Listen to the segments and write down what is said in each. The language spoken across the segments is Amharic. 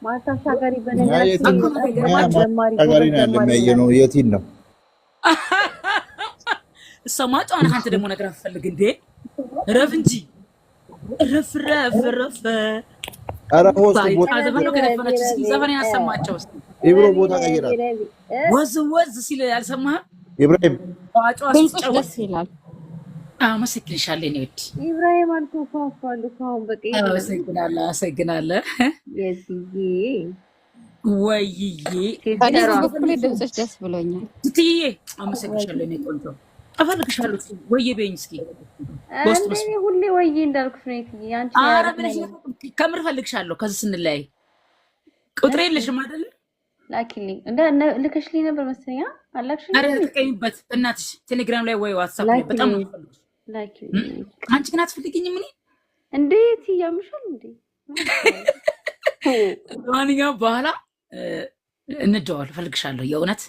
ማታ አሻጋሪ እኛ በነገራችን የቲን ላይ እኮ በጣም ነው እኛ ገርማ የገርማቸው። ዘማሪ አሻጋሪ ጎበዝ ነው ያለ ዘማሪ የሚያየነው ሆናለች። የቲን ነው። እሷማ ጨዋ ነህ አንተ ደግሞ ነገር አትፈልግ እንዴ? ረፍ እንጂ ረፍ ረፍ ረፍ። ኧረ host ባይ ቦታ ዘፈን ነው ረቢ ከዘፈነች። እስኪ ረቢ ዘፈን ያሰማቸው እስኪ። ኢብሮ ረቢ ቦታ ረቢ ቀይራል። ረቢ ወዝ ወዝ ሲል ያልሰማህም? ኢብራሂም ጨዋ ድምፅሽ ስትጫወት ደስ ይላል። አመሰግንሻለሁ የእኔ ውድ። ኢብራሂም አንተ ፏፏሉ ከአሁን በቃ ኢብራሂም አመሰግናለሁ አመሰግናለሁ። የትዬ ወይዬ እኔ sister ዋ በበኩሌ ድምፅሽ ደስ ብሎኛል። ትትዬ አመሰግንሻለሁ የእኔ ቆንጆ፣ እፈልግሻለሁ። እስኪ ወይዬ በይኝ እስኪ በውስጥ እንደ መስመር። እኔ ሁሌ ወይዬ እንዳልኩሽ ነው የትዬ። አንቺ ኧረ ያደረግሽ ብለሽ ነው። ከምር እፈልግሻለሁ። ከዚህ ስንለያይ ቁጥሬ የለሽም አይደለ? ላኪልኝ፣ እንደ ልከሽልኝ ነበር መሰለኝ። ኧረ አላክሽልኝም? ተቀሚበት እናትሽ ቴሌግራም ላይ ወይ ዋትሳፕ ላይ በጣም ነው ላኪልኝ የምፈልግሽ። ላኪልኝ። አንቺ ግን አትፈልጊኝም። እኔ እንዴት ያምሻል እንዴ? ለማንኛውም በኋላ እንደዋል፣ እፈልግሻለሁ የእውነት።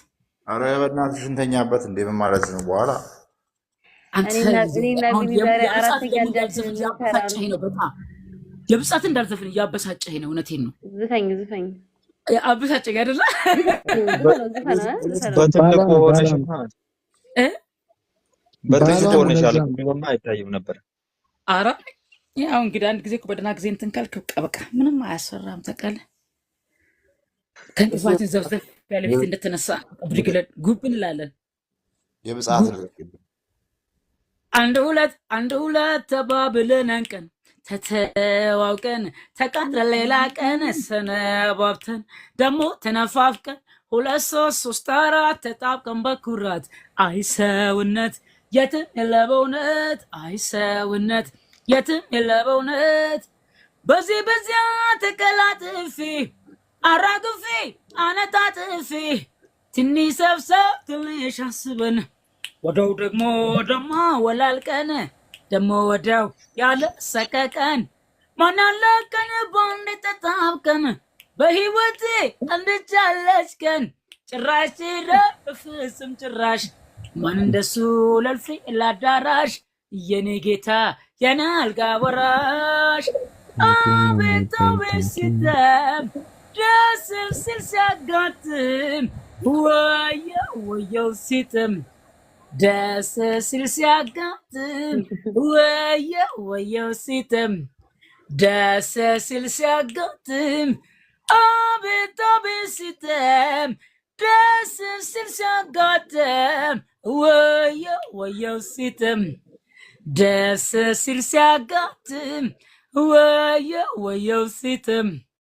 ኧረ በእናትሽ እንተኛበት እንዴ! ምን ማለት ነው? በኋላ አንተ እኔና አሁን ቢኒ ዛሬ የብጻት አራተኛ ደግሞ ልጃችንን እንዳልዘፍን ልንሰራ ነው። እያበሳጨኸኝ ነው። በጣም የብጻት እንዳልዘፍን እያበሳጨኸኝ ነው። እውነቴን ነው። ዝፈኝ ዝፈኝ አበሳጨኝ አይደለ? ዝፈነው ዝፈነው ዝፈነው። በትልቁ ባሏ ነው ሆነሽ ባሏ ነው እንኳን እ? ባሏ በትልቁ ነው። ሆነሻል ለዛ እኮ ነው። ቢሆንማ አይታይም ነበር። ኧረ ያው እንግዲህ አንድ ጊዜ እኮ በደህና ጊዜ እንትን ካልክ በቃ በቃ ምንም አያስፈራም። ታውቃለህ፣ ከእንቅልፋችን ዘፍዘፍ ያለ ፊት እንደተነሳ ብድግ ብለን ጉብ እንላለን። የብጻት ጉብ አንድ ሁለት አንድ ሁለት ተባብለን አንቀን ተተዋውቀን ተቃጥረን ሌላ ቀን ሰነባብተን ደግሞ ተነፋፍቀን ሁለት ሶስት ሶስት አራት ተጣብቀን በኩራት፣ አይ ሰውነት የትም የለ በእውነት፣ አይ ሰውነት የትም የለ በእውነት። በዚህ በዚያ ተቀላጥፌ አራግፌ አነጣጥፌ ትንሽ ሰብሰብ ትንሽ አስበን ወደው ደግሞ ደሞ ወላልቀን ደሞ ወዲያው ያለ ሰቀቀን ማናለቀን በአንድ ተጣብቀን በህይወቴ እንድቻለች ቀን ጭራሽ ፍጹም ጭራሽ ማን እንደሱ ለልፊ ላዳራሽ የኔ ጌታ የኔ አልጋ ወራሽ። አቤት አቤት ሲተም ደስ ሲል ሲያጋጥም ወየው ወየው ሲጥም ደስ ሲል ሲያጋጥም ወየው ወየው ሲጥም ደስ ሲል ሲያጋጥም አቤት አቤት ሲጥም ደስ ሲል ሲያጋጥም ወየው ወየው ሲጥም ደስ ሲል ሲያጋጥም ወየው ወየው ሲጥም።